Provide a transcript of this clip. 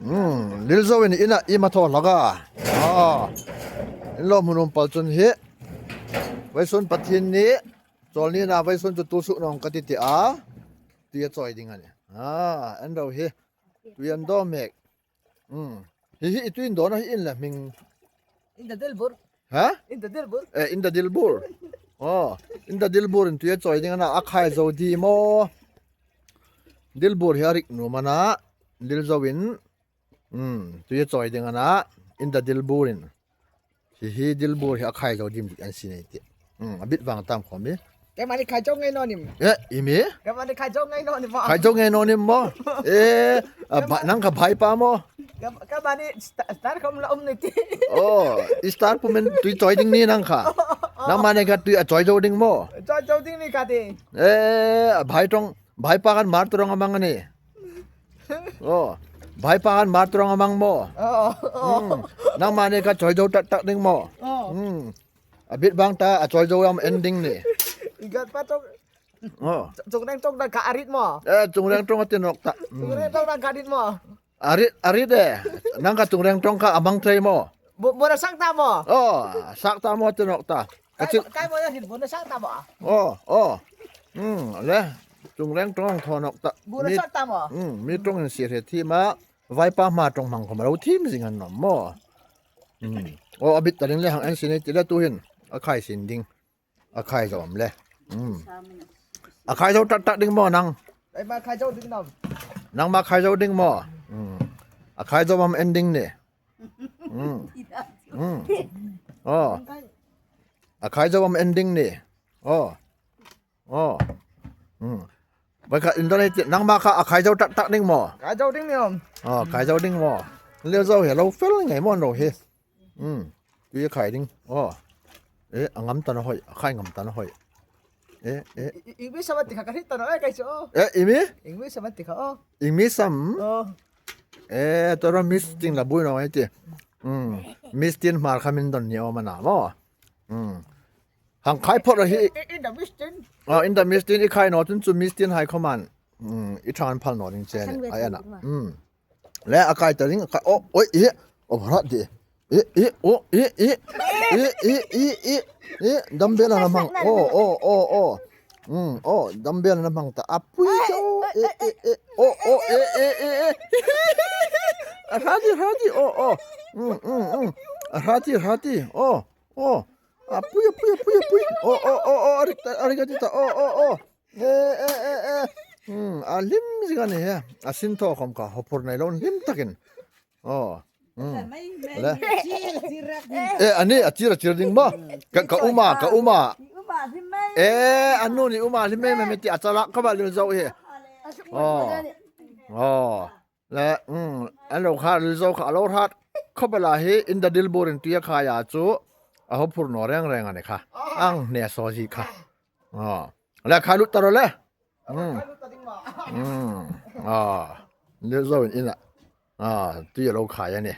Um lilzo in ina ima tho hlaga a in lo hmunum pal chun hi vaisun pathin ni chawlni na vaisun chu tu su nong ka ti ti a tui a chawi ding ani a an ro hi tui an do mek um hi hi i tuin do na hi in la hming In the Dilbur. Ha? In the Dilbur. Eh, in the Dilbur. Oh, in the Dilbur in tui a chawi ding ana a khai zo di mo. Dilbur hi a rik nu mana dil zo in um tui a chawi ding ana in the Dilbur in hi hi Dilbur hi a khai zo dim an si nei ti. Um a bit wang tam khom mi. Cái mà đi khai châu ngay nó nim. Eh, imi? Cái mà đi khai châu ngay nó nim. Khai zo nge no nim mo. Eh, nang ka bhai pa mo. Cái mà đi start không là ông này ti. Oh, i star pu men tui choi ding ni nang kha. Nang ma ne ka tui a choi zo ding mo. Cho châu ding ni ka ti. Eh, bhai tong bhai pa kan mar turong amang ani. Oh, bhai pa kan mar turong amang mo. Ờ. Nang ma ne ka choi zo tak tak ding mo. Ờ. A bit bang ta a choi zo am ending ni. Igat pa tong Oh. chung reng tong dan ka arit mo. Eh, chung reng tong atin nok ta. Chung reng tong dan ka arit mo. Arit arit eh. Nang ka chung reng tong ka amang thei mo. Bo bo na sang ta mo. Oh, sak ta mo atin nok ta. Ka Cái chit cái mo na hin bo na sang ta mo. Oh, oh. Le. Chung reng tong tho nok ta. Bo na Mi sang ta mo. Mi tong in si re thi ma vai pa ma tong mang ko ma lo thim zing an nom mo. Oh, abit ta ring le hang an sin ti le tu hin. A khai sin ding. A khai zo am le. A khai zo tak tak ding mo nang. Cái mà khai châu ding nom. Nang ma khai zo ding mo. A khai zo am ending ni. Oh. A khai zo am ending ni. Oh. Oh. Vai kha internet nang ma kha a khai zo tak tak ding mo. Khai châu ding nom. Oh, khai zo ding mo. Liu zo he lo fel ngai mon ro hi. Tui khai ding. Oh. Eh, angam ta na hoi, khai ngam ta na hoi. Eh, eh. English sama ti kha ka ta no cái chỗ. Eh, imi? English sama ti kha o. Imi sam. Ờ. Eh, to ro miss ting la bui no ai ti. Miss tin mar khamin don ni o ma na mo. Hang khai phot ra hi. In the mission. Oh, in the miss tin i khai no chun chu miss tin hai khoman. I than phal no ding che ni. Ai ana. Le a kai ta ring kai o oi e o bharat di. E e o e e e e e e e dumbbell na mang o o o o. O dumbbell na mang ta apui cho e e e o o e e e e. A rati rati o o. A rati rati o o. Apui apui apui apui. O o o o arik arik ta o o o. E e e e. A lim zingani he. A sin tho khom ka hopur nei lon lim takin. Oh. Le. Eh ani a chira chira ding ba. Ka ka uma ka uma. Eh anu ni uma li me me ti achala ka ba lu zo he. Oh. Oh. Le an lo kha lu zo kha lo hat khobala hi in the dilbur in tuya kha ya chu a hopur no reng reng ani kha. Ang ne so ji kha. Oh. Le kha lu taro le. Ah. Lu zo in ina. Ah, tuya lo kha ya ni.